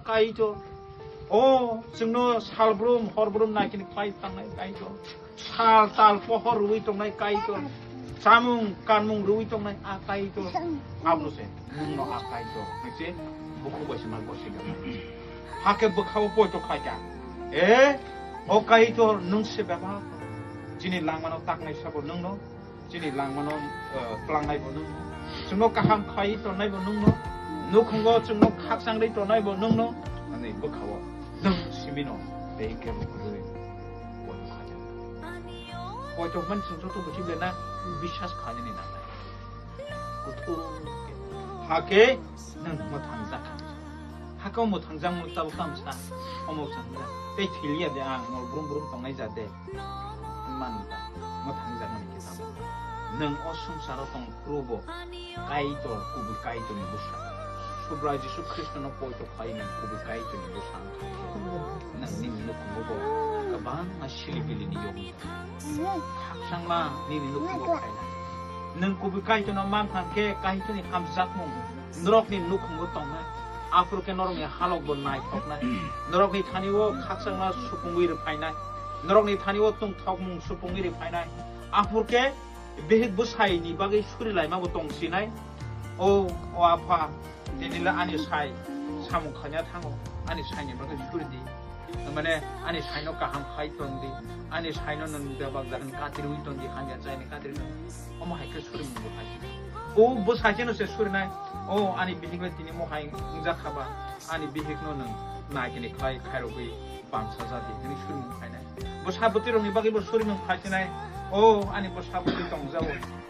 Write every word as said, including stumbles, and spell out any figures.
Kaitor. O, chwngno salbrum, horbrum naikini khlai tangnai Kaitor. Sal tal pohor rwui tongnai Kaitor. Chamung, kanmung rwui tongnai a Kaitor. Abose, nwngno a Kaitor. Hwnkhe, bukhuk bai se ma gosi gana. Hakhe bwkhao poito khlaikha. E, o Kaitor, nwng se bebak. Chini langmano taknai sabo nwngno. Chini langmano, eh, tlangnai bo nwng. Chwngno kaham khlai tongnai bo nwngno. Nukhungo chwngno khakchangri tongnai bo nwngno. Ani bwkhao nwng simino tei kebo kwrwi poito khaijak. Poito hwnmani chwng joto buji belai na biswas khlainani nangnai. Kuthuk khe. Hakhe nwng mwthangjak. Hakhe mwthangjakmung tabuk tamo sa. Omo chwng tei thiliya de ang mo brum brum tongnai ja de. Manba, mwthangjakmani kitab. Nwng o swngcharo tong phuru bo Kaitor, kubui Kaitorni bwsa. Subrai Jisu Khristono poito khlai nwng kubui Kaitorni bwsa wngkha. Nwng nini nukhungo bo kwbangma silibilini yogwi tongo. Khakchangma nini nukhungo phainai. Nwng kubui Kaitorno mankha khe Kaitorni hamjakmung norokni nukhungo tongnai. Aphuru khe norokni halokbo naithoknai. Norokni thani-o khakchangma supungwi rwphainai. Norokni thani-o tongthokmung supungwi rwphainai. Aphuru khe bihik bwsaini bagwi surilaimabo tongsinai. O, o Apha, tinila ani sai samung khaina thango, ani saini bagwi suri di. Mane, ani saino kaham khai tong di, ani saino nwng bebak jagani katirwi tong di, hamya chaini katirwi tong di. Omo hai khe surimung bo phai. O bwsai cheno se surinai, o ani bihik bai tini mohai wngjakha ba, ani bihikno nwng naikini khlai khairogwi bangsa ja di hwnwi surimung phainai. Bwsa bwtwirokni bagwi bo surimung phaisinai, o ani bwsa bwtwi tongjago.